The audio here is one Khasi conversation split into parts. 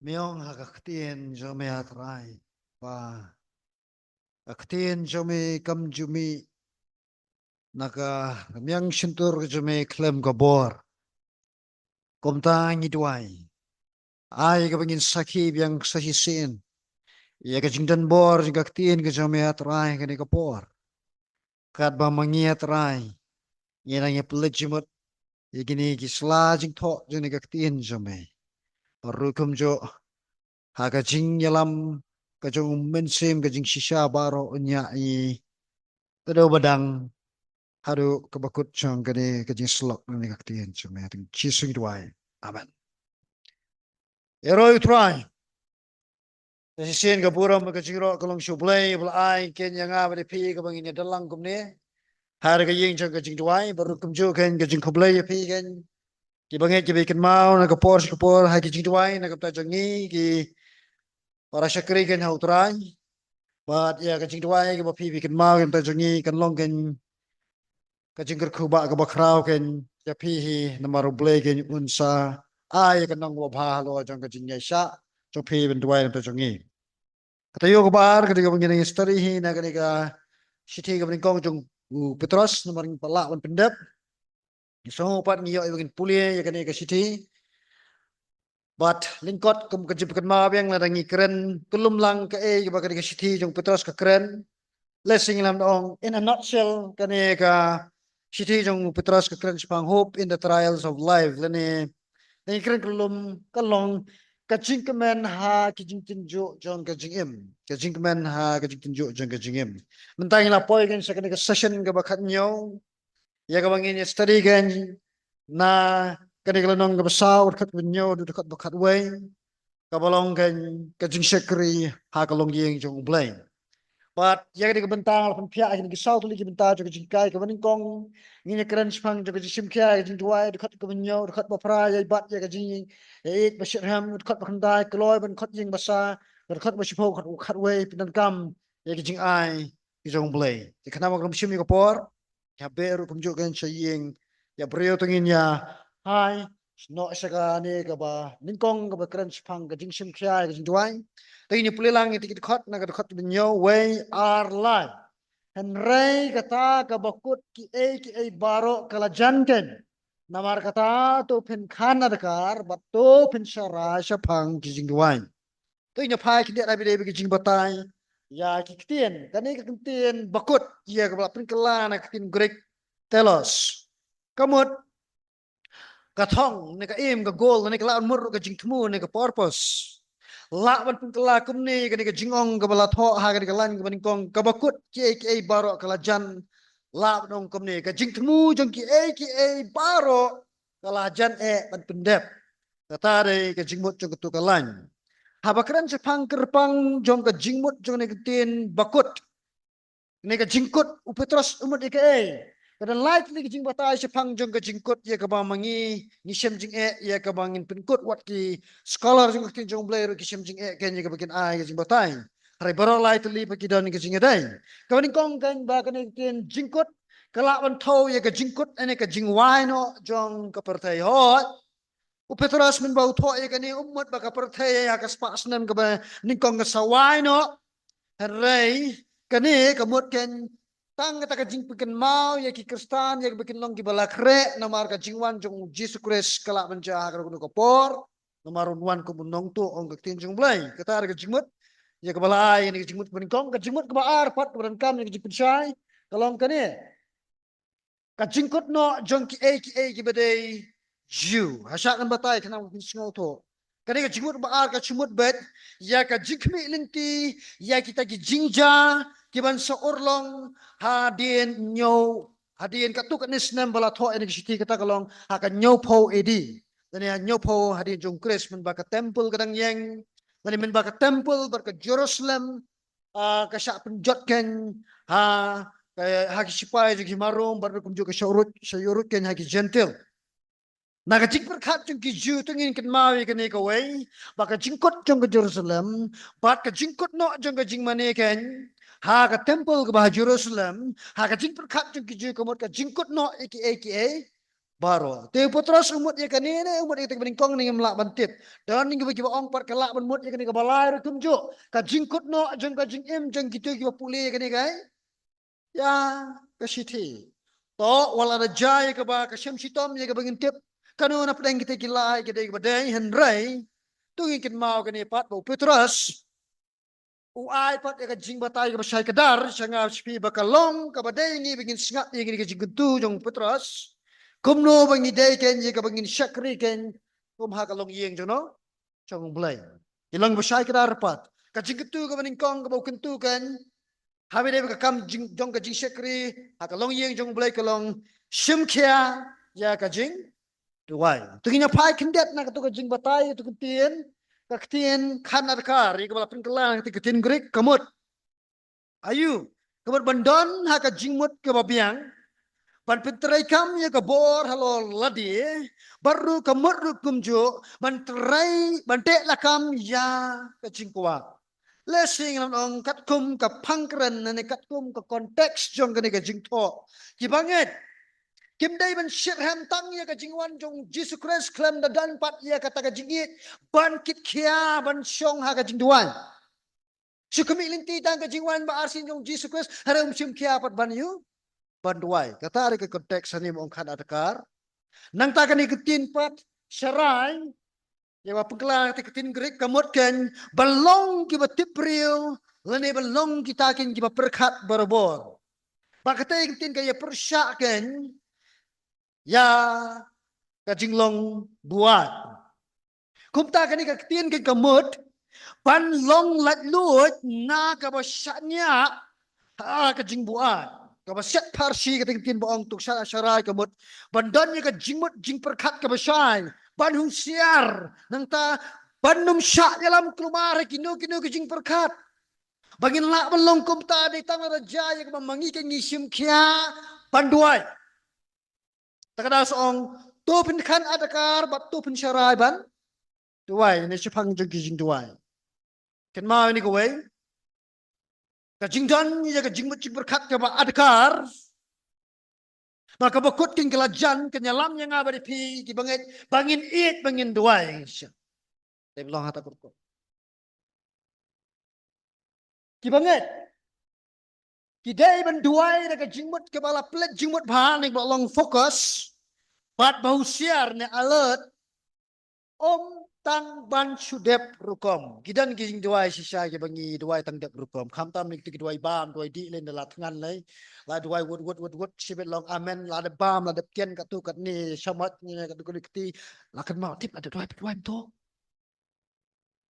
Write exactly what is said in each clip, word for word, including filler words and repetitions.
Ngi ong ha ka ktien jong me, ah Trai, ba ka ktien jong me kam ju mih na ka miang shyntur jong me khlem ka bor. Kumta ngi duwai, ai kaba ngin sakhi biang sa shisien ïa ka jingdon bor jong ka ktien ka jong me, ah Trai, ha kane ka por. Katba ma ngi, ah Trai, ngi nang ïa pynleit jingmut ïa kine ki sla jingthoh jong kane ka ktien jong me, bad ruh kumjuh ha ka jingïalam ka jong u Mynsiem, ka jingshisha baroh un ïa i, ka dei ba dang haduh kaba kut jong kane ka jingsyllok na kane ka ktien jong me. Ha ka kyrteng Jisu ngi duwai. Amen. Ïaroh ïa u Trai. Sa shisien ka burom ka jingïaroh ka long sha U Blei ba la ai keiñ ïa nga bad ïa phi kaba ngin ïadon lang kumne ha ka ïing jong ka jingduwai, bad ruh kumjuh keiñ ka jingkhublei ïa phi keiñ kiba ngeit kiba kynmaw na ka por sha ka por ha ka jingduwai na ka bynta jong ngi ki para shakri keiñ ha u Trai. Bad ïa ka jingduwai kaba phi phi kynmaw na ka bynta jong ngi kan long keiñ ka jingkyrkhu ba kaba khraw keiñ ïa phi hi, namar U Blei keiñ un sa ai ïa ka nong kaba bha halor jong ka jingïaishah jong phi ban duwai na ka bynta jong ngi. Ka taïew kaba ar ka dei kaba ngin ïa study hi na kane ka shithi kaba nyngkong jong u Petros, namar ngi pat lah ban pyndep. Ngi sngew pat ngi ïoh ïa ba ngin pule ïa kane ka shithi. Bad lyngkot kum ka jingpynkynmaw biang, lada ngi kren kyllum lang kaei kaba kane ka shithi jong u Petros ka kren, lehse ngi lah ban ong in a nutshell, kane ka shithi jong u Petros ka kren shaphang hope in the trials of life. Lane lada ngi kren kyllum ka long ka jingkmen ha ki jingtynjuh jong ka jingim. Ka jingkmen ha ka jingtynjuh jong ka jingim. Mynta ngi la poi keiñ sha kane ka session kaba khathynñiew ïa kaba ngin ïa study keiñ na kane ka lynnong kaba saw, dkhot kaba hynñiew haduh dkhot ba khatwei, kaba long keiñ ka jingshakri ha ka longïing jong U Blei. Bad ïa kane ka bynta nga la pynphiah ha kine ki saw tylli ki bynta jong ka jinghikai. Kaba nyngkong ngin ïa kren shaphang jong ka jingshim khia, ka jingduwai, dkhot kaba hynñiew, dkhot ba phra ïa i bat ïa ka jingïeit ba shitrhem, dkhot ba khyndai kloi ban khot ïing basa, dkhot ba shiphew, dkhot khatwei pyndonkam ïa ka jingai ka jong U Blei. Te khnang ba ngam shim ïa ka por, ïa beh ruh kumjuh keiñ sha ïing, ïa briew, to ngin ïa hai noh sha kane kaba nyngkong kaba kren shaphang ka jingshim khia ïa ka jingduwai. Te ngin ïa pule lang ïa ki dkhot, na ka dkhot kaba hynñiew, wei, ar, lai. Hynrei kata kaba kut kiei kiei baroh ka la jan keiñ. Namar kata to phin khan adkar bad to phin sharai shaphang ki jingduwai. To ngin ïa phai khyndiat ha ba dei ba ki jingbatai ïa ki ktien. Kane ka ktien ba kut, ïa kaba la pynkylla na ka ktien Greek telos, ka mut ka thong ne ka aim, ka goal, ne ka lah ban mut ruh ka jingthmu ne ka purpose. Lah ban pynkylla kumne kane ka jingong kaba la thoh ha kane ka lain kaba nyngkong, kaba kut kiei kiei baroh ka la jan. Lah ban ong kumne, ka jingthmu jong kiei kiei baroh ka la jan eh ban pyndep. Kata dei ka jingmut jong katu ka lain. Haba kren shaphang kyrpang jong ka jingmut jong kane ka ktien ba kut, ne ka jingkut, u Petros u mut ïa kaei? Ka don lai tylli ki jingbatai shaphang jong ka jingkut, ïa kaba ma ngi ngi shem jingeh, ïa kaba ngin pynkut, wat ki scholar jong ka ktien jong U Blei ruh ki shem jingeh keiñ ïa kaba kin ai ka jingbatai. Hynrei baroh lai tylli pat ki don ka jingïadei. Kaba nyngkong keiñ ba kane ka ktien jingkut ka lah ban thew ïa ka jingkut, ne ka jingwai noh jong ka pyrthei. Hooid, u Petros mynba u thoh ïa kane um mut ba ka pyrthei ha ka spah snem kaba nyngkong ka sa wai noh. Hynrei kane ka mut keiñ tang kata ka jingpynkynmaw ïa ki Khristan ïa kaba kin long kiba la khreh namar ka jingwan jong u Jisu Khrist ka lah ban jia ha kano kano ka por. Namar un wan kum u nongtuh, ong ka ktien jong U Blei. Kata ka jingmut ïa kaba la ai, ne ka jingmut kaba nyngkong. Ka jingmut kaba ar pat kaba donkam ïa ka jingpynshai ka long kane, ka jingkut noh jong kiei kiei kiba dei Jiw. Hashah ngan batai khnang ba phin sngewthuh. Kane ka jingmut ba ar ka jingmut beit ïa ka jingkhmih lynti ïa kita ki jingjia kiban sa urlong hadien hynñiew, hadien katto katne snem ba la thoh ïa kane ka shithi. Kata ka long ha ka hynñiewphew A D. Lane ha hynñiewphew hadien jong u Khrist, mynba ka temple ka dang ïeng, lane mynba ka temple bad ka Jerusalem, ah, ka shah pynjot keiñ ha, ka, ha ki shipai jong ki hima Rom, bad ruh kumjuh ka shah ïuhruh, shah ïuhruh keiñ ha ki Jentil. Na ka jingpyrkhat jong ki Jiw to ngin kynmaw ïa kane kawei, ba ka jingkut jong ka Jerusalem bad ka jingkut noh jong ka jingmane keiñ ha ka temple kaba ha Jerusalem, ha ka jingpyrkhat jong ki Jiw ka mut ka jingkut noh ïa kiei kiei baroh. Te u Petros u mut ïa kane ne u mut ïa kata kaba nyngkong ne ngim lah ban tip. Don kiba, kiba ong pat ka lah ban mut ïa kane kaba lai ruh kumjuh. Ka jingkut noh jong ka jingim jong kito kiba pule ïa kane ka, ïa ka shithi. To wat la da jia ïa kaba ka shem shitom ïa kaba ngin tip. Kano na pdeng kita ki lai ki dei kiba dei, hynrei to ngin kynmaw kane pat ba u Petros u ai pat ïa ka jingbatai kaba shai kdar sha nga sha phi ba ka long kaba dei ngi ba ngin sngap ïa kane ka jingkyntu jong u Petros. Kumno ba ngi dei kein ïa kaba ngin shakri kein kum ha ka longïing jong no, jong u Blei. Ka long ba shai kdar pat. Ka jingkyntu kaba nyngkong kaba u kyntu kein, haba dei ba ka kam jing, jong ka jingshakri ha ka longïing jong u Blei ka long shim khia ïa ka jingduwai. To ngin ïa phai khyndiat na kato ka jingbatai, to ka ktien, ka ktien khan adkar ïa kaba la pynkylla na kata ka ktien Greek ka mut. Aïu, ka mut ban don ha ka jingmut kaba biang, ban pyntreikam ïa ka bor halor lade, bad ruh ka mut ruh kumjuh ban trei, ban teh lakam ïa ka jingkwah. Lehse ngi lah ban ong katkum ka phang kren ne katkum ka context jong kane ka jingthoh, kiba ngeit kim dei ban shitrhem tang ïa ka jingwan jong Jisu Khrist khlem da don pat ïa kata ka jingïeit ban kit khia ban shong ha ka jingduwai. Shu khmih lynti tang ka jingwan ba arsien jong Jisu Khrist, hynrei um shim khia pat ban ïoh ban duwai. Kata ruh ka context hangne ba ong khan adkar. Nangta kane ka ktien pat sharai, ïa ba pynkylla na kata ka ktien Greek ka mut kein ban long kiba tip briew lane ban long kita kein kiba pyrkhat barabor. Ba kata ka ktien ka ïa pyrshah kein ïa ka jinglong buaid. Kumta kane ka ktien kein ka mut ban long laitluid na kaba shaniah ha ka jingbuaid. Kaba siat pharshi kata ka ktien ba ong, to sha, sharai ka mut ban don ïa ka jingmut jingpyrkhat kaba shai, ban husiar, nangta ban ym shah ïalam kulmar ha kino kino ki jingpyrkhat. Ba ngin lah ban long kumta dei tang lada jia ïa kaba ma ngi kein ngi shim khia ban duwai. Ta ka daw sa ong, to pynkhan adkar bad to pynsharai ban duwai, ne shaphang jong ki jingduwai. Kynmaw ïa kane kawei, ka jingdon ïa ka jingmut jingpyrkhat kaba adkar, ba kaba kut kein ka la jan, kan ïalam ïa nga bad ïa phi kiba ngeit ba ngin ïeit ba ngin duwai. Te long ha ta ka rukom. Kiba ngeit ki dei ban duwai da ka jingmut kaba la pynleit jingmut bha ne ba long focus bad ba husiar ne alert. Ym tang ban shu dep rukom. Ki don ki jingduwai shisha kiba ngi duwai tang dep rukom. Khamtam ne kito ki duwai bam, duwai dih lei, la thngan lei. La duwai wut wut wut wut shibit long amen, la dep bam, la dep ken katto katne shamat ne katto katne kti. La kynmaw tip la dep duwai, duwai mynta.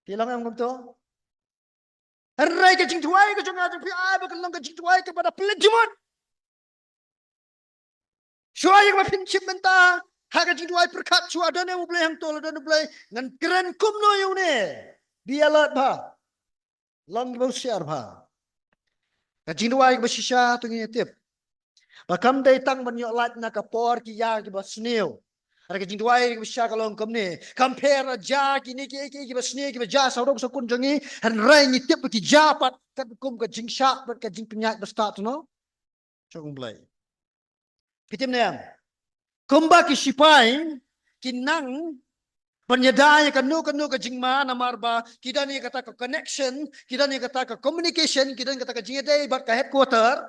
Te long em kumto? Hynrei ka jingduwai ka jong nga jong phi ai ba kan long ka jingduwai kaba da pynleit jingmut. Shuwa ïa kaba phin shim bynta ha ka jingduwai pyrkhat shuwa don ne U Blei hangto, la don U Blei, ngan kren kumno ïa une. Be alert bha. Long kiba husiar bha. Ka jingduwai kaba shisha to ngin ïa tip ba kam dei tang ban ïoh lait na ka por ki ïa kiba sniew. Hynrei ka jingduwai kaba shisha ka long kumne. Kam pher la jia kine kiei kiei kiba sniew kiba jia sawdong sawkun jong ngi, hynrei ngi tip ba ki jia pat katkum ka jingshah bad ka jingpynïaid ba stad jong U Blei. Phi tip ne em? Kumba ki shipai ki nang ban ïada ïa kano kano ka jingma namar ba ki don ïa kata ka connection, ki don ïa kata ka communication, ki don ïa kata ka jingïadei bad ka headquarter.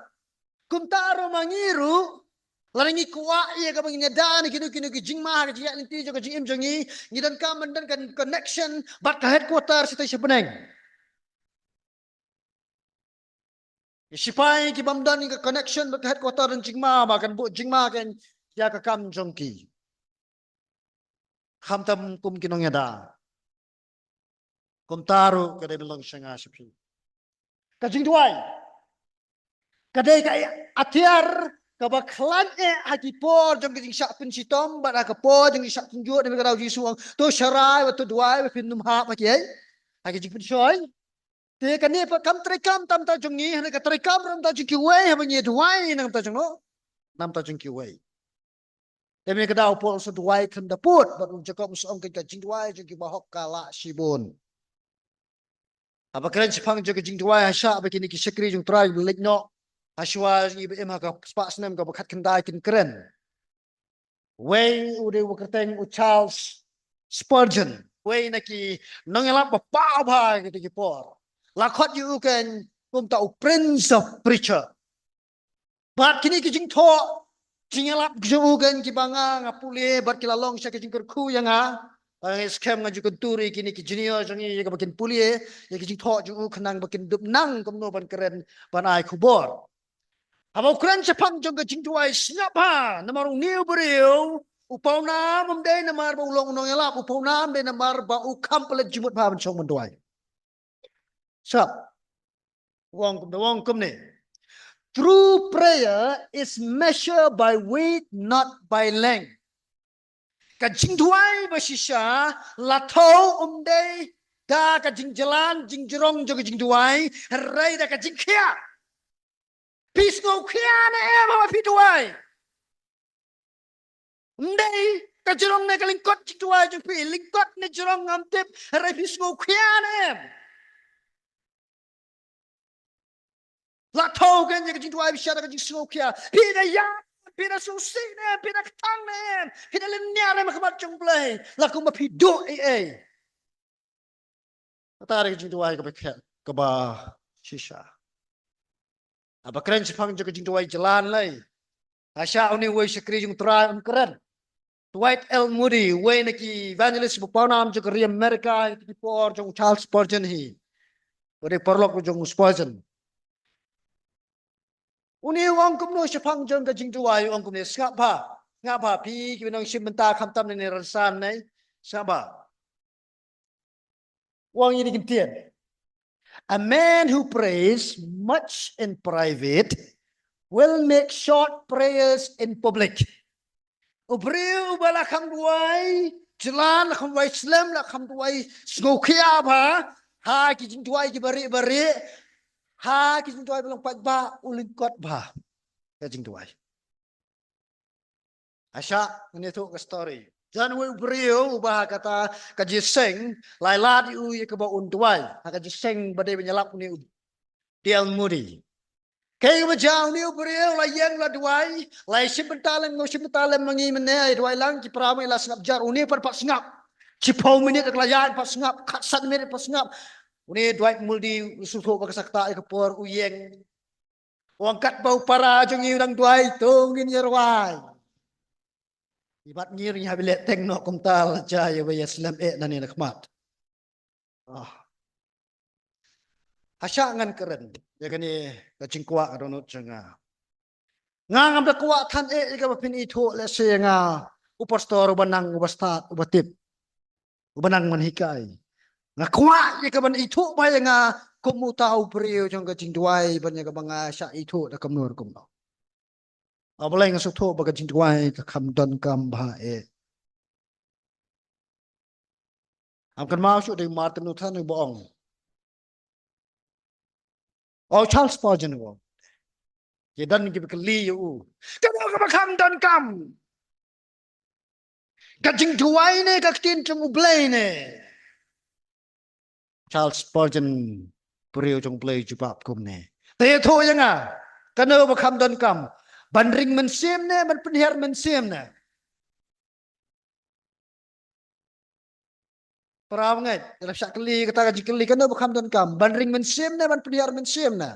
Kumta ruh ma ngi ruh, lada ngi kwah ïa kaba ngin ïada na kino kino ki jingma ha ka jingïaid lynti jong ka jingim jong ngi, ngi donkam ban don ka connection bad ka headquarter shatei sha bneng. Ki shipai ki bym don ka connection bad ka headquarter, don jingma ba kan buh jingma kein ïa ka kam jong ki. Khamtam kum ki nongïada. Kumta ruh ka dei ban long sha nga sha phi. Ka jingduwai ka dei ka atiar kaba khlaiñ eh ha ki por jong ka jingshah pynshitom bad ha ka por jong ka jingshah tynjuh, namar ka daw Jisu u ong, to sharai bad to duwai ba phin ym hap ha kiei, ha ki jingpynshoi. Te kane pat kam treikam tam ta jong ngi, hynrei ka treikam ruh na bynta jong kiwei, haba ngi duwai na bynta jong no, na bynta jong kiwei. Te mynta ka daw u Paul u sa duwai khlem da pud, bad u Jakob u sa ong ka jingduwai jong ki bahok ka lah shibun. Haba kren shaphang jong ka jingduwai ha shah ba kine ki shakri jong U Trai ba leit noh, ha shuwa jong ngi ba im ha ka spah snem kaba khatkhyndai kin kren. Wei u dei u kyrteng u Charles Spurgeon. Wei na ki nongïalap ba paw bha ha kito ki por. La khot ïa u kein kumta u Prince of Preacher. Bad kine ki jingthoh jingïalap jong u kein kiba nga nga pule bad ki la long sha ki jingkyrkhu ïa nga. Ba nga skhem nga ju kyntu ïa kine ki junior jong ngi ïa kaba kin pule ïa ki jingthoh jong u khnang ba kin dup nang kumno ban kren ban ai khubor. Haba u kren shaphang jong ka jingduwai, sngap bha, namar une u briew u pawnam ym dei namar ba u long u nongïalap, u pawnam dei namar ba u kham pynleit jingmut bha ban shong ban duwai. Sngap. U ong kumne, u ong kumne. True prayer is measured by weight, not by length. Ka jingduwai ba shisha la thew ym dei da ka jingjlan jingjrong jong ka jingduwai, hynrei da ka jingkhia. Phi sngewkhia ne em haba phi duwai? Ym dei ka jrong ne ka lyngkot jingduwai jong phi, lyngkot ne jrong ngam tip, hynrei phi sngewkhia ne em? La thew kein ïa ka jingduwai ba shisha da ka jingsngewkhia. Phi da ïap, phi da sngewsih ne em, phi da kthang ne em, phi da lynñiar ne em ha khmat jong U Blei, la kumba phi duh ei ei. Kata ka jingduwai kaba khet, kaba shisha. Haba kren shaphang jong ka jingduwai jlan lei, ha sha une uwei u shakri jong U Trai un kren. Dwight L Moody, uwei na ki evangelist ba pawnam jong ka ri America ha kito ki por jong u Charles Spurgeon hi, u dei paralok jong u Spurgeon. Une u ong kumno shaphang jong ka jingduwai, u ong kumne, sngap bha, sngap bha phi kiba nongshim bynta khamtam ne rynsan ne, sngap bha. U ong ïa kine ki ktien. A man who prays much in private will make short prayers in public. U briew uba la kham duwai jlan, la kham duwai slem, la kham duwai sngewkhia bha ha ki jingduwai kiba rieh ba rieh, ha ki jingduwai ba long paidbah, u lyngkot bha ka jingduwai. Asha, ngin ïathuh ka story. Jan uwei u briew uba ha kata ka jingïaseng, la lad ïa u ïa kaba un duwai ha ka jingïaseng ba dei ban ïalap une u D L Moody. Kaei kaba jia, une u briew la ïeng la duwai, la ïashim bynta lem, nga shim bynta lem ma ngi mynne, ai duwai lang, ki para ma ngi la sngap jar, une pat pat sngap. Shiphew minit ka la ïaid pat sngap, khatsan minit pat sngap. Une Dwight Moody u sngewthuh ba ka sa ktah ïa ka por, u ïeng. U ong katba u para jong ngi u dang duwai, to ngin ïa rwai. Ibat ngi ruh ngi hap ïaleh teng noh kumta, la jia ïa uwei ïa slem eh nangne na khmat. Ah. Hasha ngan kren ïa kane ka jingkwah ka dohnud jong nga. Nga ngam da kwah than eh ïa kaba phin ithuh lehse ïa nga u pastor uba nang uba stad uba tip, uba nang ban hikai. Nga kwah ïa kaban ithuh bha ïa nga kum uta u briew jong ka jingduwai ban ïa kaba nga shah ithuh da kumno kumno. A Blei, nga sngewthuh ba ka jingduwai ka kham donkam bha eh. Ngam kynmaw shuh, dei Martin Luther uba ong. O Charles Spurgeon uba ong. Ki don kiba kylli ïa u, kano kaba kham donkam, ka jingduwai ne ka ktien jong U Blei ne? Charles Spurgeon, briew jong U Blei, jubab kumne. Te ïathuh ïa nga, kano ba kham donkam, ban ring mynsiem ne ban pynhiar mynsiem ne? Para bangeit, ïa la shah kylli kata ka jingkylli, kano ba kham donkam, ban ring mynsiem ne ban pynhiar mynsiem ne?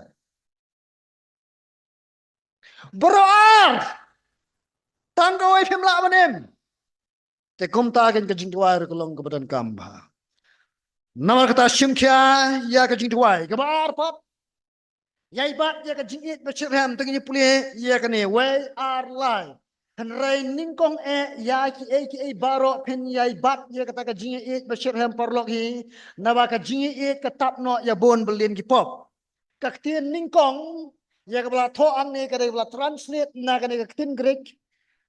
Baroh ar. Tang kawei phim lah ban im. Te kumta kein ka jingduwai ruh ka long kaba donkam bha. Namar kata shim khia ïa ka jingduwai kaba ar pat. Ïai bat ïa ka jingïeit ba shitrhem, te ngin ïa pule ïa kane, wei ar lai. Hynrei nyngkong eh ïa kiei kiei baroh phin ïai bat ïa kata ka jingïeit ba shitrhem paralok hi. Naba ka jingïeit ka tap noh ïa bun byllian ki pop. Ka ktien nyngkong, ïa kaba la thoh hangne ka dei kaba la translate na kane ka ktien Greek,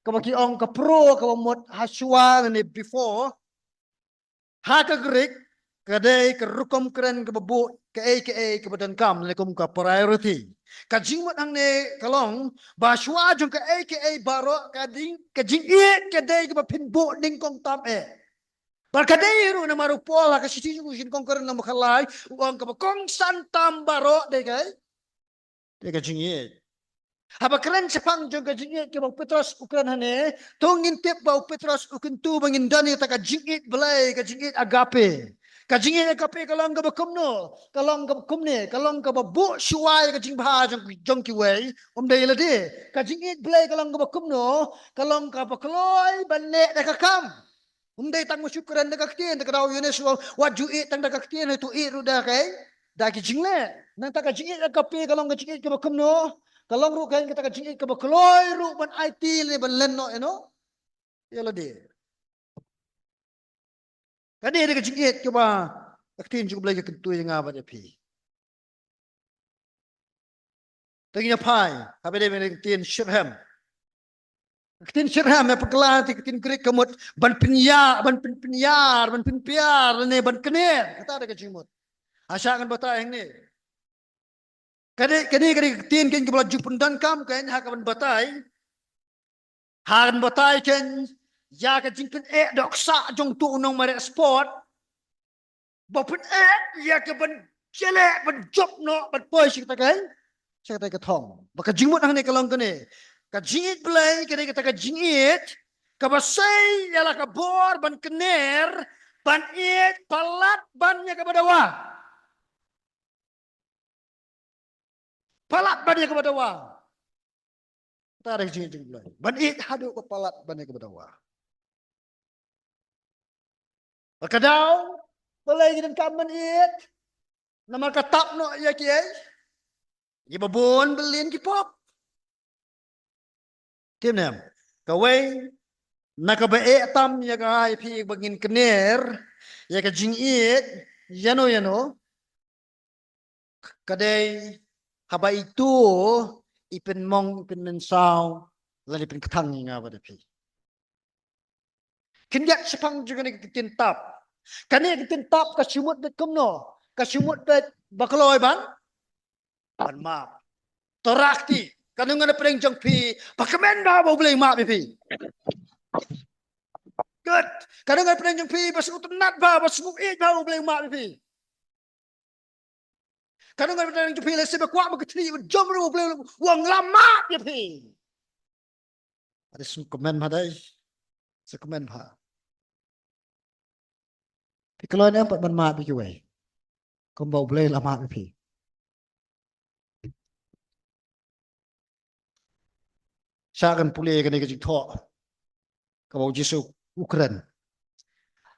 kaba ki ong ka pro, kaba mut hashwa lane before. Ha ka Greek, ka dei ka rukom kren kaba buh kaei kaei kaba donkam, lane kum ka priority. Ka jingmut hangne ka long ba hashwa jong kaei kaei baroh, ka ding, ka jingïeit ka dei kaba phin buh nyngkong tam eh. Bad ka dei ruh namar u Paul ha ka shithi jong u sha ki nongkren, lynnong ba khatlai, u ong kaba kongsan tam baroh dei kaei? Dei ka jingïeit. Haba kren shaphang jong ka jingïeit kaba u Petros u kren hangne, to ngin tip ba u Petros u kyntu ba ngin don ïa kata ka jingïeit Blei, ka jingïeit agape. Ka jingïeit agape ka long kaba kumno, ka long kaba kumne, ka long kaba buh shuwa ïa ka jingbha jong, jong kiwei, ym dei lade. Ka jingïeit Blei ka long kaba kumno, ka long kaba kloi ban leh da ka kam. Ym dei tang ba shu kren da ka ktien, da ka daw ïa ne shu wat ju ïeit tang da ka ktien, hei to ïeit ruh da ka, da ki jingleh. Nangta ka jingïeit agape ka long ka jingïeit kaba kumno, ka long ruh ka, kata ka jingïeit kaba kloi ruh ban aiti lane ban len noh ïa no, ïa lade. Ka dei da ka jingïeit kaba ka ktien jong u Blei ka kyntu ïa nga bad ïa phi. Te ngin ïa phai, haba dei ka ktien shirhem. Ka ktien shirhem, ha pyrkhat ïa ka ktien Greek ka mut ban pynïar, ban pyn, pynïar, ban pynpiar, lane ban kner. Kata da ka jingmut. Hashah ngan batai hangne. Kane, kane, kane ka ktien keiñ kaba la ju pyndonkam keiñ ha kaban batai. Ha kaban batai keiñ ïa ka jingpyneh dohksah jong uto u nongmareh sport. Ba pyneh ïa kaban jleh, ban jop noh, ban poi sha kata ka, sha kata ka thong. Ba ka jingmut hangne ka long kane. Ka jingïeit Blei, kane kata ka jingïeit kaba sei ïa la ka bor ban kner, ban ïeit palat ban ïa kaba dawa. Palat ban ïa kaba dawa. Kata ka jingïeit jong u Blei. Ban ïeit haduh ba palat ban ïa kaba dawa. Ba ka daw, balei ngi donkam ban ïeit? Namar ka tap noh ïa kiei? Ïa ba bun billion ki pop. Tim nem. Kawei na kaba eh tam ïa ka ïa phi ba ngin kner ïa ka jingïeit ïano ïano. Ka dei haba ito i pynmong, i pynmynsaw, lane i pynkthang ïa nga bad ïa phi. Khyndiat shaphang jong kane ka ktien tap. Kane ka ktien tap ka shu mut beit kumno? Ka shu mut beit ba kloi ban, ban map. To rah kti. Katno ngan pyrshang jong phi ba kmen bha ba U Blei map ïa phi. Good. Katno ngan pyrshang jong phi ba sngewtynnat bha, ba sngewïeit bha U Blei map ïa phi. Katno ngan pyrshang jong phi lehse ba kwah ba ka thli ba jam ruh U Blei u ong la map ïa phi. Ade sngewkmen bha dei. Sngewkmen bha. Phi kloi ne em pat ban map ïa kiwei. Kumba U Blei la map ïa phi. Sa kan pule kane ka jingthoh kaba U Jisu u kren.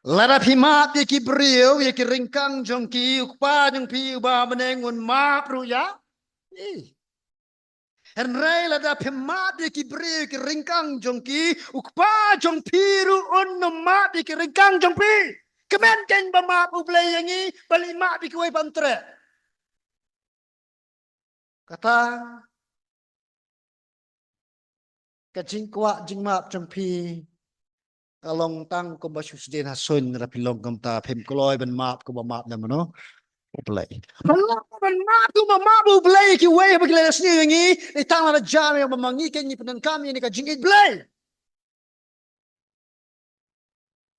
Lada phi map ïa ki briew ïa ki ryngkang jong ki, U Kpa jong phi uba ha bneng un map ruh ïa phi. Hynrei lada phi map ïa ki briew ïa ki ryngkang jong ki, U Kpa jong phi ruh un ym map ïa ki ryngkang jong phi. Kmen keiñ ba map U Blei ïa ngi, balei map ïa kiwei ba ym treh. Kata ka jingkwah jingmap jong phi ka long tang kumba shu sdien ha suiñ, lada phi long kumta phim kloi ban map kumba map na mano? U Blei. Ban map, ban map kumba map U Blei ïa kiwei ba ki la ïasniew ïa ngi, dei tang lada jam ïa ba ma ngi keiñ ngi pyndonkam ïa kane ka jingïeit Blei.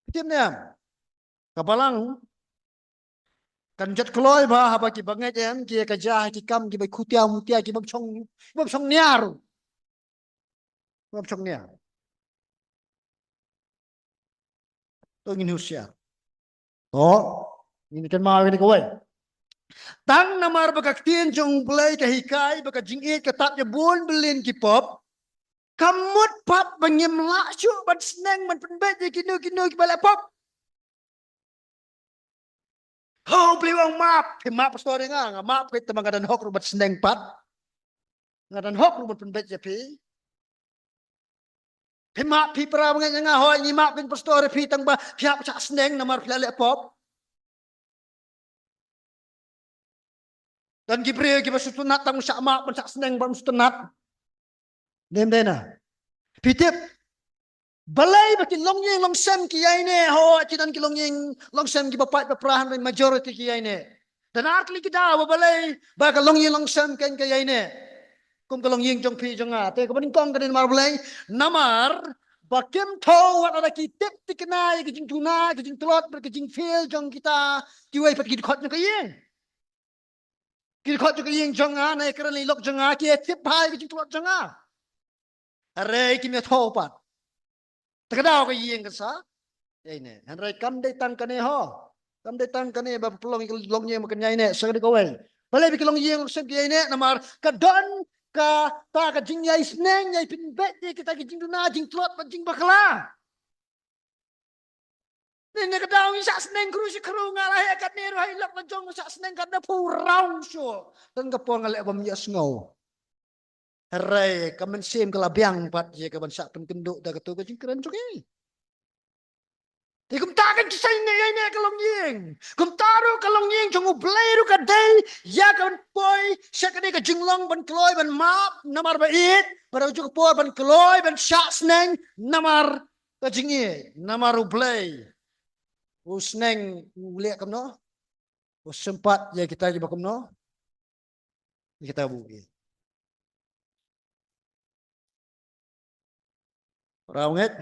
Phi tip ne em? Ka balang kan jot kloi bha haba ki bangeit em ki ïa ka jia ha ki kam kiba khutia mutia, ki bym shong, ki bym shong niar. Ki bym shong niar. To ngin husiar. To ngin kynmaw ïa kane kawei. Tang namar ba ka ktien jong U Blei ka hikai ba ka jingïeit ka tap ïa bun billion ki pop. Ka mut pat ba ngim lah shuh ban sneng ban pynbeit ïa kino kino kiba leh pop. Ho, U Blei u ong map, phi map pastor ïa nga, nga map keiñ, tangba nga don hok ruh ban sneng pat. Nga don hok ruh ban pynbeit ïa phi. Phi map, phi para bangeit ïa nga, hooid ngi map keiñ pastor ïa phi, tangba phi hap shah sneng namar phi la leh pop. Don ki briew kiba sngewtynnat tang ban shah map, ban shah sneng, ban sngewtynnat. Dei ym dei na? Phi tip balei ba ki longïing longsem ki ïaineh? Hooid ki don ki longïing longsem kiba pait ba pra, hynrei majority ki ïaineh. Don ar tylli ki daw ba balei ba ka longïing longsem keiñ ka ïaineh kum ka longïing jong phi jong nga. Te kaba nyngkong ka dei namar balei? Namar ba kim thew wat lada ki tip thikna ïa ka jingduna, ka jingtlot bad ka jingfail jong kita kiwei pat ki dkhot jong ka ïing. Ki dkhot jong ka ïing jong nga, na ka kren lok jong nga, ki ïa tip bha ïa ka jingtlot jong nga. Hynrei kim ïathuh pat. Te ka daw ka ïing kan sa ïaineh. Hynrei kam dei tang kane ho. Kam dei tang kane ba pynlong ïa ka longïing ba kan ïaineh, sa ka dei kawei. Balei ba ki longïing longsem ki ïaineh, namar ka don kata ka jingïaisneng, ïai pynbeit ïa kita ki jingduna, jingtlot bad jingbakla. Ni ne ka daw ngi shah sneng kru shi kru, nga la heh katne ruh ha i lok la jong, shah sneng katne phu raw shuh. Tang ka por nga leh bym ïohsngew. Hynrei ka mynsiem ka la biang pat ïa ka ban shah pynkynduh da katu ka jingkren jong ngi. Te kumta kan shisha ïaineh, ïaineh ka longïing. Kumta ruh ka longïing jong U Blei ruh ka dei ïa ka ban poi sha kane ka jinglong ban kloi ban map namar ba ïeit, bad ha kajuh ka por ban kloi ban shah sneng namar ka jingïeit, namar U Blei u sneng, u leh kumno? U sympat ïa kita kiba kumno? Ïa kita ba u ïeit. Para bangeit,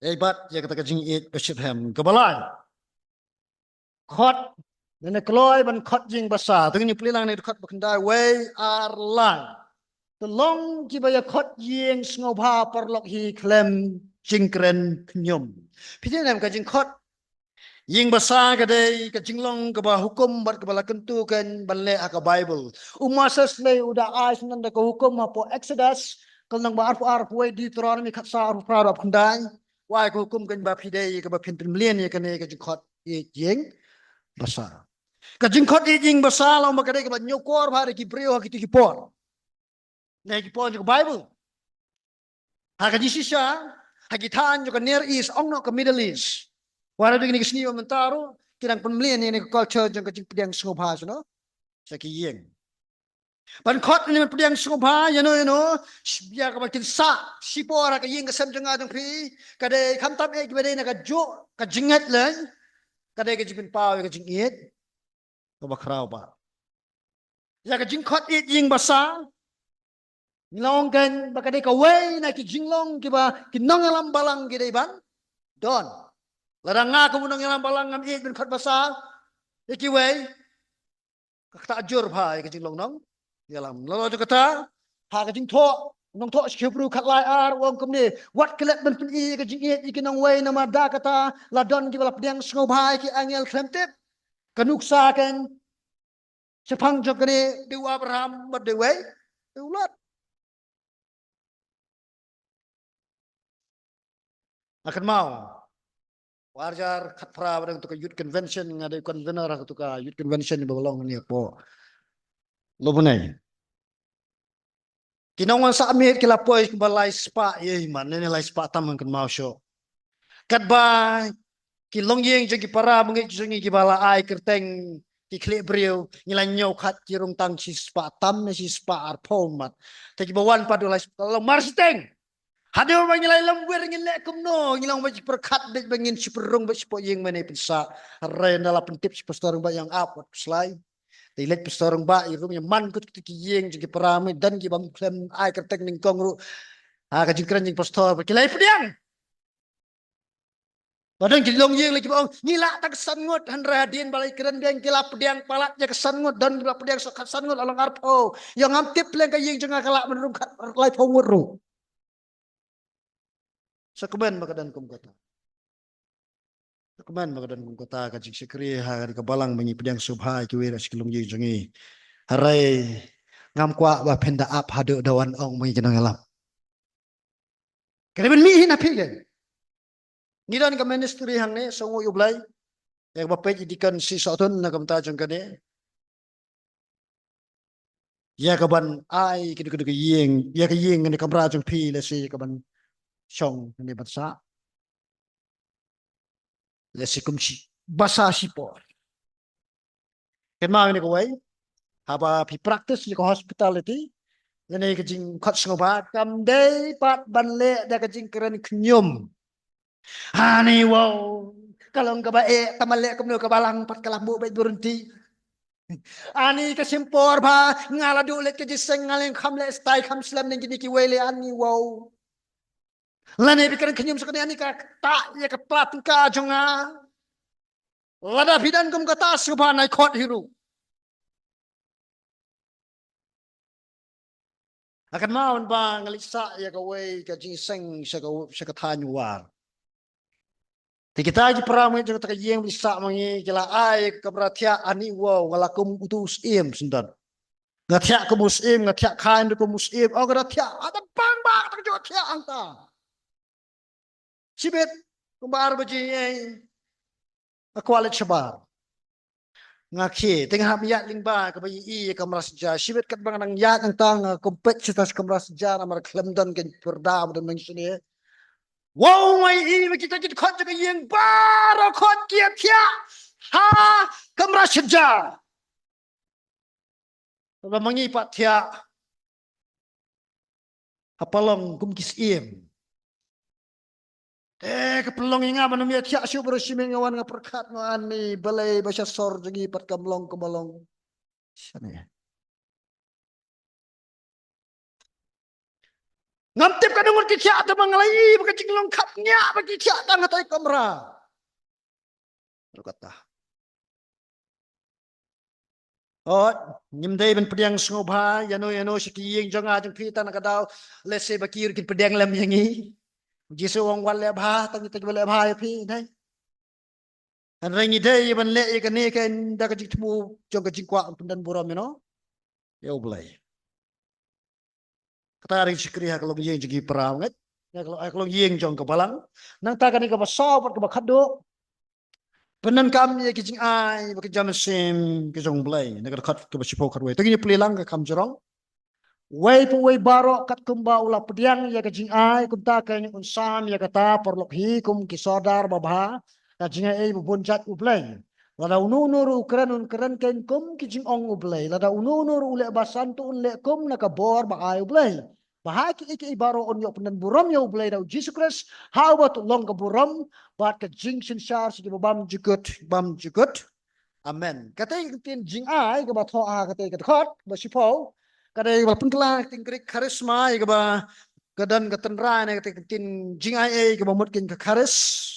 ïa, bad ïa kata ka jingïeit ba shitrhem. Kaba lai, khot, ne, ne kloi ban khot ïing basa. Te ngin pule lang na dkhot ba khyndai, wei, ar, lai. Te long kiba ïa khot ïing sngewbha paralok hi khlem jingkren khñium. Phi tip ne em, ka jingkhot ïing basa ka dei ka jinglong kaba hukum bad kaba la kyntu kein ban leh ha ka Baibl. U Moses lei u da ai syndon da ka hukum hapoh Exodus, ka lynnong ba arphew ar, arphew wei, Deuteronomy khatsaw, arphew phra, arphew khyndai. U ai ka hukum kein ba phi dei kaba phin pynmlien ïa kane ka jingkhot ïeit ïing basa. Ka jingkhot ïeit ïing basa long ba ka dei kaba ñiewkor bha da ki briew ha kito ki por. Ne ki por jong ka Baibl. Ha ka jingshisha, ha ki thaiñ jong ka Near East, ong noh ka Middle East. Wat la dei kine ki sngi ba mynta ruh, ki dang pynmlien ïa kane ka culture jong ka jingpdiang sngewbha sha no, sha ki ïing. Ban khot ne ban pdiang sngewbha ïa no ïa no, sh-, ïa kaba kin sah shipor ha ka ïing ka sem jong nga jong phi, ka dei khamtam eh kiba dei na kajuh ka jingngeit lei, ka dei ka jingpynpaw ïa ka jingïeit kaba khraw bha. Ïa ka jingkhot ïeit ïing basa, ngi la ong kein ba ka dei kawei na ki jinglong kiba ki nongïalam balang ki dei ban don. Lada nga kum u nongïalam balang ngam ïeit ban khot basa ïa kiwei, ka ktah jur bha ïa ka jinglong nongïalam. La, la jong kata, ha ka jingthoh, nongthoh sha ki Hebru khatlai ar, u ong kumne, wat klet ban pyni ïa ka jingïeit ïa ki nongwei, namar da kata la don kiba la pdiang sngewbha ïa ki angel khlem tip. Ka nuksa kein shaphang jong kane, dei u Abraham bad dei uwei, dei u Lot. Nga kynmaw, u ar hajar khatphra ba dang tu ka youth convention, nga dei convener ha tu ka youth convention ba long ne hapoh Lobnei. Ki nongwan sah miet ki la poi kumba lai spah ïa i man, ne, ne lai spah tam ngan kynmaw shuh. Katba ki longïing jong ki para bangeit jong ngi kiba la ai kyrteng ki khlieh briew, ngi la ñiew khat ki rung tang shi spah tam ne shi spah arphew mat. Te kiba wan pat u lai spah, la mar shiteng. Haduh ba ngi la ïalam wir ngin leh kumno, ngi la ong ba shi pyrkhat beit ba ngin shi pyrung beit shapoh ïing mane pynsah. Hynrei ynda la pyntip shi pastor ba ïa ap wat pyrslai. Te i leit pastor ba i rung ïa man kut kut ki ïing jong ki para, me don ki bym khlem ai kyrteng nyngkong ruh. Ha ka jingkren jong pastor ba ki la ïa pdiang. Ba don ki longïing lei kiba ong ngi lah tang san ngut, hynrei hadien ba la ïa kren biang ki la pdiang palat ïa ka san ngut, don ki la pdiang sa khat san ngut, la long arphew. Ïa ngam tip leng ka ïing jong nga ka lah ban rung khat laiphew ngut ruh. Sa kmen ba ka don kum kata. Sa kmen ba ka don kum kata ka jingshakri ha ka balang ba ngi pdiang sngewbha ïa kiwei na shi ki longïing jong ngi. Hynrei ngam kwah ba phin da ap haduh da wan ong ba ngi ki nongïalam. Ka dei ban mih hi na phi kein. Ngi don ka ministry hangne, sngewnguh ïa U Blei. Ïa kaba peit i deacon shi sohtun na ka bynta jong kane. Ïa ka ban ai kine kine ki ïing, ïa ka ïing ne kamra jong phi lehse ïa ka ban shong ne ban sah. Lehse kum shi, ba sah shipor. Kynmaw ïa kane kawei, haba phi practice ïa ka hospitality, lane ka jingkhot sngewbha, kam dei pat ban leh da ka jingkren khñium. Ani wow, ka long kaba eh, tang ban leh kumno ka balang pat ka la mut beit bun ryntih. Ani ka shim por bha, nga la duh leit ka jingïaseng, nga leh kham leh stai kham slem ne kine kiwei lei, ani wow. Lane phi kren khñium sa kane, ani ka ktah ïa ka pla tyngka jong nga. Lada phi don kum kata sngewbha nai khot hi ruh. Hakan ma wan ba nga leit sah ïa kawei ka jingïaseng sha ka, sha ka thaiñ War. Te kita ki para mynjong kata ka ïing ba leit sah ma ngi ki la ai ka kamra thiah ani wow nga la kum utu u syiem syndon. Nga thiah kum u syiem, nga thiah khain kum u syiem, oh nga da thiah, ada bang bang ta ka jot thiah hangta. Shibit, kumba ar baje ei. Nga kwah leit shabar. Nga khie, te nga hap ïaid lyngba kaba ïohi ïa ka kamra sha jar. Shibit katba nga dang ïaid hangta nga kumpet sha ka kamra sha jar namar khlem don ka pyrda ba don mynshane. Wow, nga ïohi ba kita ki dkhot jong ka ïing baroh khot ki thiah ha kamra sha jar. Ba ma ngi pat thiah ha palong kum ki syiem. Te ka pynlong ïa nga ban ym ïa thiah shuh baroh shi miet nga wan nga pyrkhat nga ong ani balei ba sha sor jong ngi pat kam long kumba long shane. Ngam tip katno ngut ki thiah te ba nga la ïohi ba ka jinglong khapngiah ba ki thiah tang hatai ka kamra. Ruh kata. Oh, ngim dei ban pdiang sngewbha ïano ïano sha ki ïing jong nga jong phi tang na ka daw lehse ba ki ruh kin pdiang lem ïa ngi. Jisu u ong wat leh bha tang ïa kita kiba leh bha ïa phi, dei. Hynrei ngi dei ban leh ïa kane ka da ka jingthmu jong ka jingkwah pyndon burom ïano ïa U Blei. Kata ka dei ka shakri ha ka longïing jong ki para ngeit. Ha ka long, ha ka longïing jong ka balang. Nangta kane kaba saw bad kaba khatduh. Pyndonkam ïa ki jingai bad ki jingim mynsiem ki jong U Blei. Na ka dkhot kaba shiphew khatwei. Te ngin ïa plie lang ka kam jrong. Uwei pa uwei baroh katkum ba u la pdiang ïa ka jingai kumta kein un sam ïa kata paralok hi kum ki sordar babha. Ka jingai ei ba bun jait U Blei. Lada uno uno ruh u kren un kren kein kum ki jingong U Blei. Lada uno uno ruh u leh basan to un leh kum na ka bor ba ai U Blei. Ba ha kiei kiei baroh un ïoh pyndon burom ïa U Blei da U Jisu Khrist ha uba to long ka burom bad ka jingsynshar sha kiba bam jukut bam jukut. Amen. Kata ka ktien jingai kaba thoh ha kata ka dkhot ba shiphew. Kata kaba pynkylla ka ktien Greek charisma ïa kaba ka don ka tynrai ne kata ka ktien jingai ei kaba mut kein ka charis.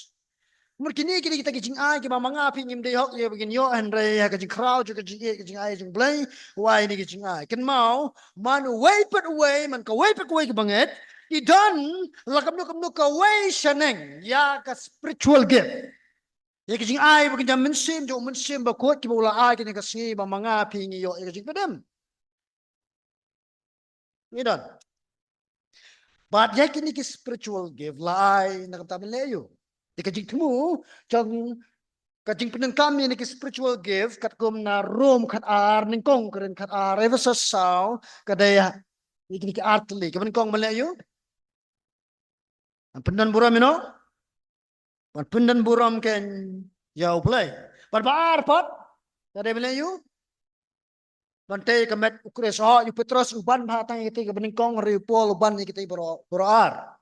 Mut kine kine kita ki jingai kiba ma nga phi ngim dei hok ïa ba ngin ïoh hynrei ha ka jingkhraw jong ka jingïeit ka jingai jong U Blei. U ai kine ki jingai. Kynmaw man uwei pat uwei man kawei pat kawei kaba ngeit. Ki don la kumno kumno kawei shaneng ïa ka spiritual gift. Ïa ka jingai ba ka jingim mynsiem jong U Mynsiem Bakhuid kiba u la ai kine ka sngi ba ma nga phi ngi ïoh ïa ka jingpynim. Ngi don. Bad ïa kine ki spiritual gift la ai na ka bynta ban leh aïu. Ïa ka jingthmu jong ka jingpyndonkam ïa kine ki spiritual gift katkum na Rom khatar nyngkong Korinth khatar Ephesos saw ka dei ïa kine ki artylli ka ban nyngkong ban leh aïu. Ban pyndon burom ïano. Ban pyndon burom kein ïa U Blei. Bad ba ar pat ka dei ban leh aïu. Ban tei ka met U Khrist. Oh, u Petros u ban bha tang ïa kitei kiba nyngkong hynrei u Paul u ban ïa kitei baroh baroh ar.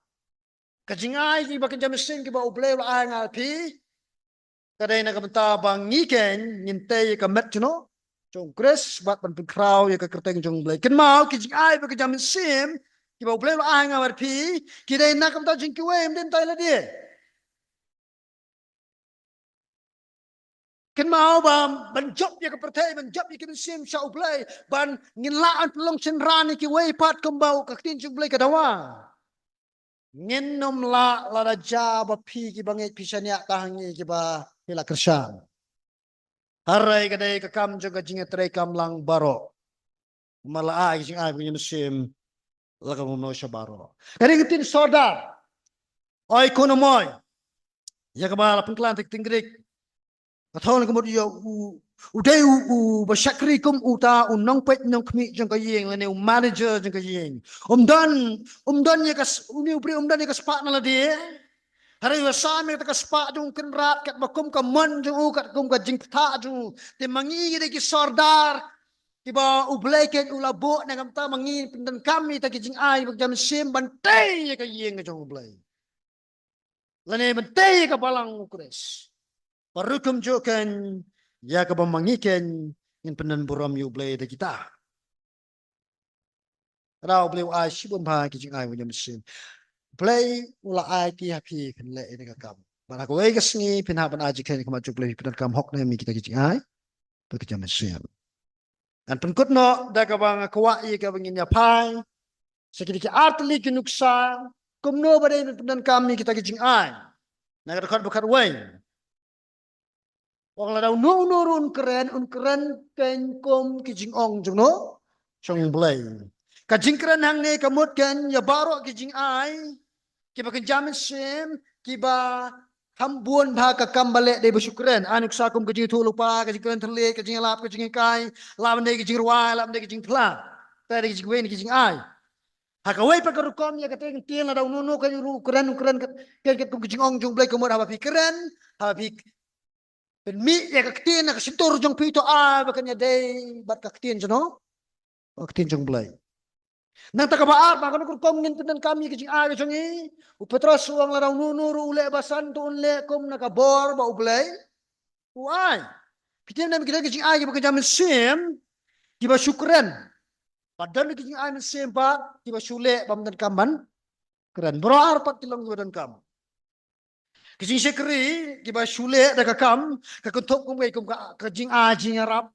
Ka jingai kiba ka jingim mynsiem kiba U Blei u la ai nga phi. Ka dei na ka bynta ba ngi kein ngin tei ïa ka met jong u Khrist bad ban pynkhraw ïa ka kyrteng jong U Blei. Kynmaw ki jingai ba ka jingim mynsiem kiba U Blei u la ai nga bad phi ki dei na ka bynta jong kiwei ym dei na ka bynta ïa lade. Kynmaw ba ban jop ïa ka pyrthei ban jop ïa ka mynsiem sha U Blei ban ngin lah ban pynlong shynrang ïa kiwei pat kumba ka ktien jong U Blei ka dawa. Ngin ym lah lada jia ba phi kiba ngeit phi shaniah tang ha ngi kiba phi la kyrshan. Hynrei ka dei ka kam jong ka jingïatreilang baroh. Namar la ai ka jingai ba ka jingim mynsiem la ka mano sha baroh. Ka dei ka ktien sordar. Oikonomoi. Ïa kaba la pynkylla ha ka ktien Greek. Ka thong ka mut ïa u, u dei u, uba shakri kum uta u nongpeit nongkhmih jong ka ïing lane u manager jong ka ïing. Um don, um don ïa ka s-, une u briew um don ïa ka spah na lade. Hynrei u sam ïa kata ka spah jong u kynrad katba kum ka mon jong u katkum ka jingpyrta jong u. Te ma ngi ngi dei ki sordar kiba U Blei kein u la buh na ka bynta ma ngi pyndonkam ïa kita ki jingai ba ka jingim mynsiem ban tei ïa ka ïing ka jong U Blei. Lane ban tei ïa ka balang U Khrist. Bad ruh kumjuh kein ïa kaba ma ngi kein ngin pyndon burom ïa U Blei da kita. Ka daw U Blei u ai shibun bha ki jingai ba ka jingim mynsiem. U Blei u la ai ki ha phi phin leh ïa kane ka kam. Bad ha kawei ka sngi phin hap ban ai jingkheiñ ha khmat jong U Blei phin pyndonkam hok ne em ïa kita ki jingai ba ka jingim mynsiem. Ngan pynkut noh da kaba nga kwah ïa kaba ngin ïa phai. Sa kine ki ar tylli ki nuksa, kumno ba dei ban pyndonkam ïa kita ki jingai. Na ka dkhot ba khatwei. Ong lada uno uno ruh un kren, un kren keiñ kum ki jingong jong no, jong U Blei. Ka jingkren hangne ka mut keiñ ïa baroh ki jingai kiba kynja mynsiem, kiba kham bun bha ka kam ba leh dei ba shu kren. Ai nuksa kum ka jingïathuhlypa, ka jingkren thylliej, ka jingïalap, ka jinghikai, lah ban dei ka jingrwai, lah ban dei ka jingphla. Te dei ka jingwei ne ka jingai. Ha kawei pat ka rukom ïa kata ka ktien lada uno uno keiñ ruh u kren, u kren keiñ katkum ka jingong jong U Blei ka mut haba phi kren, haba phi pynmih ïa ka ktien ha ka shyntur jong phi to ai ba kan ïadei bad ka ktien jong no, ka ktien jong U Blei. Nangta kaba ar, ba kano ka rukom ngin pyndonkam ïa ka jingai ka jong ngi. U Petros u ong lada uno uno ruh u leh basan to un leh kum na ka bor ba U Blei u ai. Phi tip ne em kita ki jingai kiba kynja mynsiem kiba shu kren. Bad don ki jingai mynsiem pat kiba shu leh bym donkam ban kren. Baroh ar pat ki long kiba donkam. Ki jingshakri kiba shu leh da ka kam ka kynthup kum kei kum ka, ka jingai jingïarap.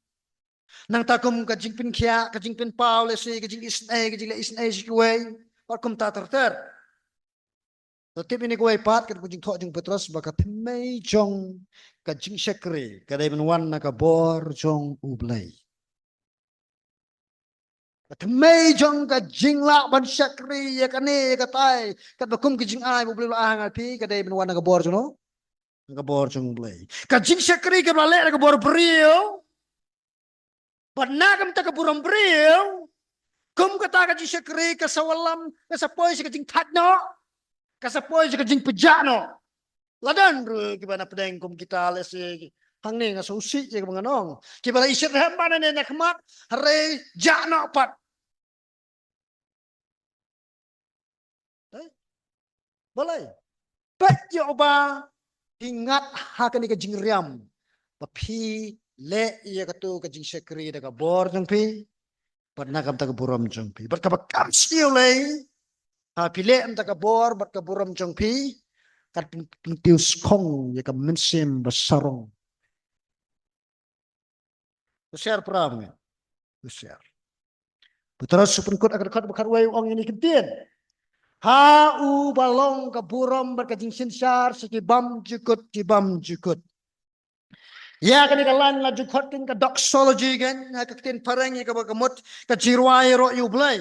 Nangta kum ka jingpynkhiah, ka jingpynpaw lehse, ka jingisynei, ka jingleh isynei sha kiwei. Bad kumta ter ter. To tip ïa kawei pat, katkum ka jingthoh jong u Petros ba ka thymmei jong ka jingshakri ka dei ban wan na ka bor jong U Blei. Ka thymmei jong ka jinglah ban shakri ïa kane ïa katai, katba kum ka jingai ba U Blei u la ai ha nga phi, ka dei ban wan na ka bor jong no, na ka bor jong U Blei. Ka jingshakri kaba la leh na ka bor briew bad na ka bynta ka burom briew, kum kata ka jingshakri ka sa wallam, ka sa poi sha ka jingthait noh, ka sa poi sha ka jingpjah noh. La don ruh kiba na pdeng kum kita lehse hangne nga sngewsih ïa kaba ngan ong. Kiba la isih rhem bad ne na khmat, hynrei jah noh pat. Eh? Balei? Peit ïa uba phi ngat ha kane ka jingriam ba phi leh ïa kato ka jingshakri da ka bor jong phi bad na ka bynta ka burom jong phi. Bad kaba kham sniew lei, ha phi leh na ka bynta ka bor bad ka burom jong phi, kat pyn-, pyntiew skhem ïa ka mynsiem ba sarong. To share pra me. To share. Petros u pynkut ha ka dkhot ba khatwei u ong ïa kine ki ktien. Ha uba long ka burom bad ka jingsynshar sha ki bymjukut ki bymjukut. Ïa kane ka lain la ju khot keiñ ka doxology keiñ, ha ka ktien phareng ïa kaba ka mut ka jingrwai ïaroh ïa U Blei.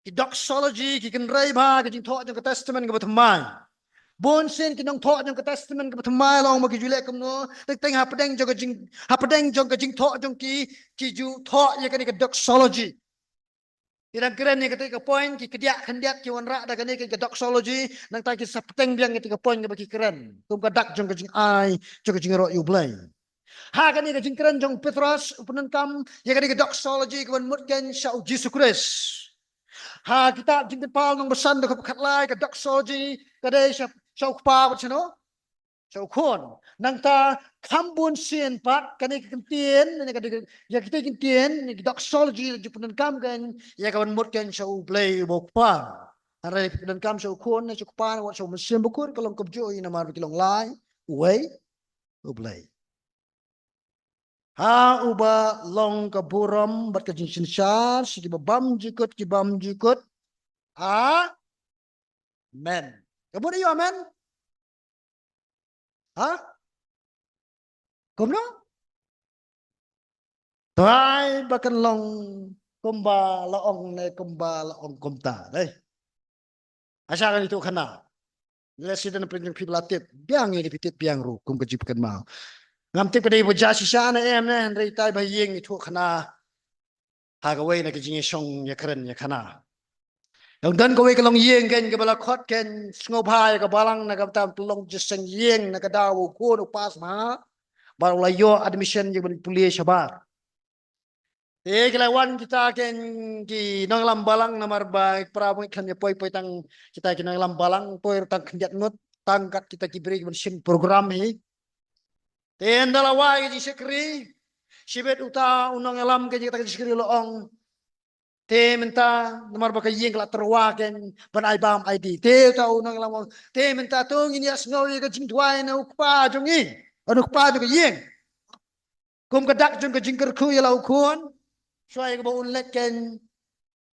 Ki doxology, ki kynrei bha, ka jingthoh jong ka Testament kaba thymmai. Bun sien ki nongthoh jong ka Testament kaba thymmai la ong ba ki ju leh kumno, teng teng hapdeng jong ka jing, hapdeng jong ka jingthoh jong ki, ki ju thoh ïa kane ka doxology. Ki dang kren ïa kata ka point, ki kdiah khyndiat ki wanrah da kane ka doxology, nangta ki sa pteng biang ïa kata ka point kaba ki kren. Kum ka dak jong ka jingai, jong ka jingïaroh ïa U Blei. Ha kane ka jingkren jong u Petros, u pyndonkam ïa kane ka doxology kaban mut keiñ sha u Jisu Khrist. Ha kitab Jingpynpaw lynnong ba san dkhot khatlai, ka doxology ka dei sha, sha u Kpa bad shano? Sha u Khun. Nangta kham bun sien pat kane ka kyntien, ne ka dei, ïa kita ki kyntien, ne ka doxology la ju pyndonkam keiñ ïa kaban mut keiñ sha U Blei uba u Kpa. Hynrei pyndonkam sha u Khun ne sha u Kpa ne wat sha u Mynsiem Bakhuid ka long kumjuh hi namar ba ki long lai, uwei U Blei. Ha uba long ka burom bad ka jingsynshar sha kiba bymjukut ki bymjukut. Amen. Ka mut aïu amen? Ha? Kumno? Trai ba kan long kumba la ong ne kumba la ong kumta. Dei. Asa kan itu khana. Lehse don phi ba la tip biang, ïa phi tip biang ruh kum ka jingpynkynmaw. Ngam tip ka dei ba jia shisha ne em ne, hynrei tai ba ïeng itu khana. Ha kawei na ka jingïashong ïakren ïakhana. Ïa u don kawei ka longïing keiñ kaba la khot keiñ sngewbha ïa ka balang na ka bynta ban pynlong jingïaseng ïing na ka daw ba u khun u pass bha. Bad u la ïoh admission ïa ban pule shabar. Te ki la wan kita keiñ ki nongïalam balang namar ba para ba ngi khlem ïa poi poi tang kita ki nongïalam balang poi tang khyndiat ngut tang kat kita ki briew ban shim program hi. Te ynda la wai ka jingshakri shibit uta u nongïalam ka jingkata ka jingshakri la ong. Te mynta namar ba ka ïing ka la tyrwa keiñ ban ai bam ai dih. Te uta u nongïalam ong. Te mynta to ngin ïa sngew ïa ka jingduwai na u kpa jong ngi. Na u kpa jong ka ïing. Kum ka dak jong ka jingkyrkhu ïa la u khun. Shuwa ïa kaba un leit keiñ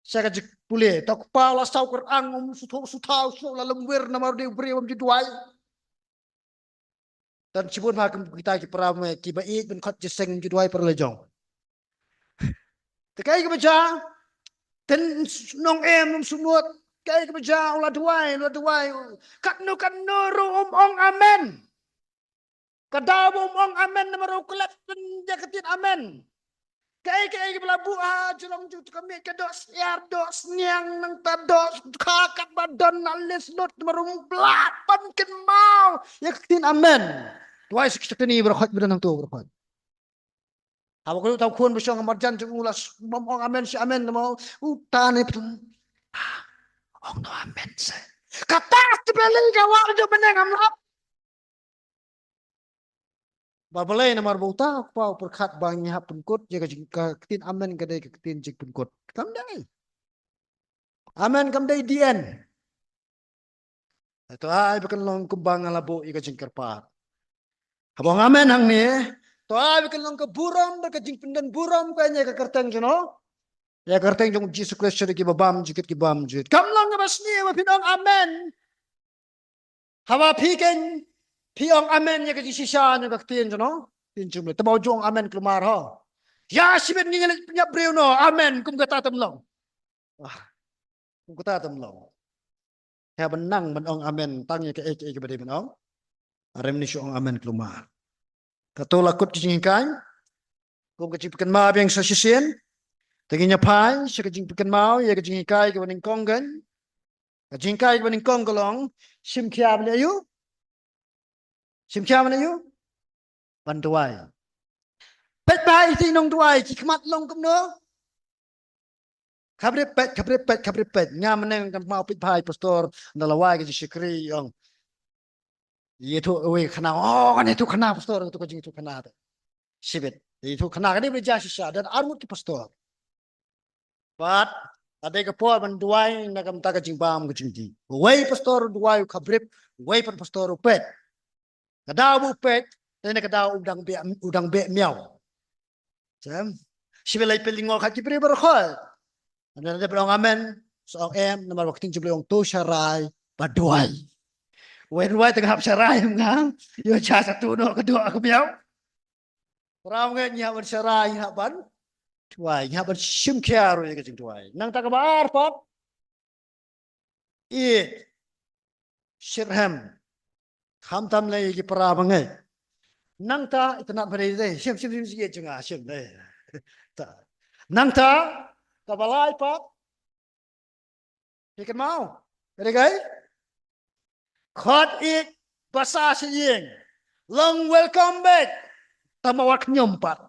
Sha ka jingpule, to kpa u la saw kyrang, um suthaw suthaw suthaw, la lem wir namar u dei u briew bym ju duwai. Tang shibun ha kum kita ki para me kiba ïeit ban khot jingïaseng, um ju duwai para lajong. Te kaei kaba jia, te nongem um sumut, kaei kaba jia, u la duwai, u la duwai. Katno katno ruh um ong amen. Ka daw ba um ong amen namar u klet pynïa ka ktien amen. Kaei kaei kaba la buh ha jrong jong ka miej, ka doh syiar, doh sniang, nangta doh kha katba don na list lut namar um blah ban kynmaw ïa ka ktien amen. Duwai sa ki sha kane, baroh khoit ba don hangto, baroh khoit. Haba ka ïoh uta u khun ba shong ha marjan jong u, la s-, bym ong amen shi amen namar uta ne pynlong. Ah, ong noh amen se. Kata te pynlong ka wah jong bneng, am lap. Ba balei? Namar ba uta u kpa u pyrkhat ba ngi hap pynkut ïa ka jing, ka ktien amen ka dei ka ktien jingpynkut. Kam dei. Amen kam dei the end. To ai ba kan long kumba nga la buh ïa ka jingkyrpad. Haba ong amen hangne, to ai ba kan long ka burom bad ka jingpyndon burom ka ïa ka kyrteng jong no, ïa ka kyrteng jong Jisu Khrist sha kiba bam jingkit, kiba bam jingkit. Kam long kaba sniew ba phin ong amen haba phi ken phi ong amen ïa ka jingshisha jong ka ktien jong no, ktien jong me. Te ba u ju ong amen kulmar ho. Ïa shibit ngi leit pynïap briew noh, amen, kum kata te ym long. Ah, kum kata te ym long. Haba nang ban ong amen tang ïa kaei kaei kaba dei ban ong, hynrei ym shu ong amen kulmar. Kato la kut ka jinghikai kum ka jingpynkynmaw biang sa shisien. Te ngin ïa phai sha ka jingpynkynmaw ïa ka jinghikai kaba nyngkong kan. Ka jinghikai kaba nyngkong ka long, shim khia ban ïa u, shim khia ban ïa u, ban duwai. Peit ba ïa ki nongduwai ki khmat long kumno. Khabrip peit, khabrip peit, khabrip peit. Nga mynne nga kynmaw peit ba ïa pastor, ynda la wai ka jingshakri, ong, ïathuh uwei u khana, oh, kan ïathuh khana pastor, ïathuh ka jingïathuh khana te. Shibit ïathuh khana, ka dei ba jia shisha, don arngut ki pastor. Bad ka dei ka por ban duwai na ka bynta ka jingbam ka jingdih. Uwei u pastor u duwai u khabrip, uwei pat u pastor u peit. Ka daw ba u peit, te ne ka daw u dang beh, u dang beh miaw. Shem. Shibit leit peit lyngngoh khat ki briew baroh khoit. Hynrei lada phi ong amen, sa ong em, namar ba ka ktien jong U Blei ong to sharai bad duwai. Wei duwai te nga hap sharai em, nga ïoh sha satu noh ka doh ka miaw. Para bangeit, ngi hap ban sharai, ngi hap ban duwai, ngi hap ban shim khia ruh ïa ka jingduwai. Nangta kaba ar pat, ïeit, shitrhem, khamtam lei ïa ki para bangeit. Nangta, itynnad ba dei dei, shim, shim, shim, shim, ïeit jong nga, shim dei. Ta. Nangta kaba lai pat, phi kynmaw, ka dei kaei? Khot ïeit, basa sha ïing, long welcome back. Tang ba wat khñium pat.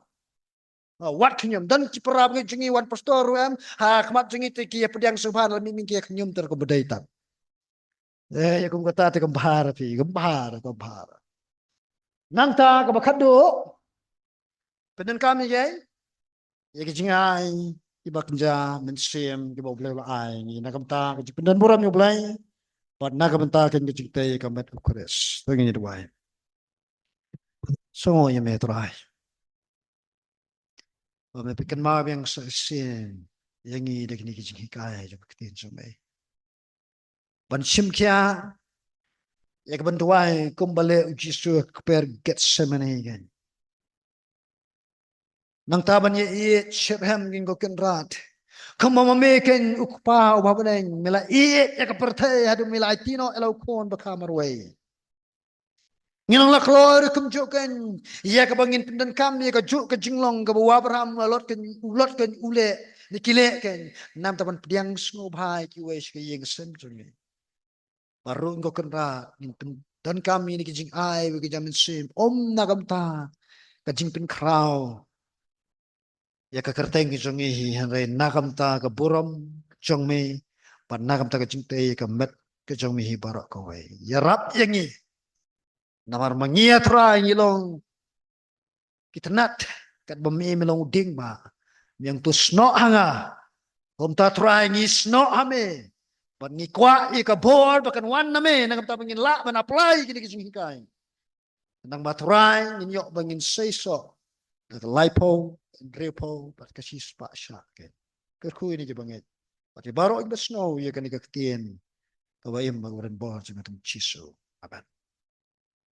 Ha, wat khñium. Don ki para bangeit jong ngi, wan pastor ruh em, ha khmat jong ngi te ki ïa pdiang sngewbha, la mih mieng ki ïa khñium ter, kumba dei tang. Eh, ïa kum kata te kam bha phi, kam bha, kam bha. Nangta kaba khatduh, pyndonkam ïa ki, ïa ki jingai kiba kynja mynsiem kiba U Blei u la ai ngi, na ka bynta ka jingpyndon burom ïa U Blei bad na ka bynta ka jingtei ka met U Khrist. To ngin ïa duwai. Sngewnguh ïa me Trai, ba me pynkynmaw biang sa shisien ïa ngi da kine ki jinghikai jong ka ktien jong me, ban shim khia ïa ka ban duwai kumba leh U Jisu ha ka kper Gethsemane kan. Nangta ban ïa ïeit shitrhem, Kynrad, kumba ma me kan, U Kpa uba ha bneng, me la ïeit ïa ka pyrthei haduh me la aiti noh ïa la u Khun ba kha marwei. Ngin nang la kloi ruh kumjuh kan ïa kaba ngin pyndonkam ïa kajuh ka jinglong kaba u Abraham u la lot kan, u lot kan, u leh, ne ki leh kan, namar ban pdiang sngewbha ïa kiwei sha ka ïing ka sem jong ngi. Bad ruh, Kynrad, ngin pyndonkam ïa kine ki jingai bad ki jingmynsiem, ym na ka bynta ka jingpynkhraw ïa ka kyrteng ka jong ngi hi, hynrei na ka bynta ka burom ka jong me, bad na ka bynta ka jingtei ka met ka jong me hi baroh kawei. Ïarap ïa ngi. Namar ma ngi, A Trai, ngi long ki tynnad, katba me, me long u dieng ba, me ong to snoh ha nga. Kumta, Trai, ngi snoh ha me. Bad ngi kwah ïa ka bor ba kan wan na me, na ka bynta ba ngin lah ban apply ïa kine ki jinghikai. Nangba, Trai, ngin ïoh ba ngin seisoh da ka laiphew, hynriewphew bad ka shispah shah. Kyrkhu ïa ngi ki bangeit. Bad ïa baroh kiba sngew ïa kane ka ktien kaba im bad kaba don bor jong ka kyrteng Jisu. Amen.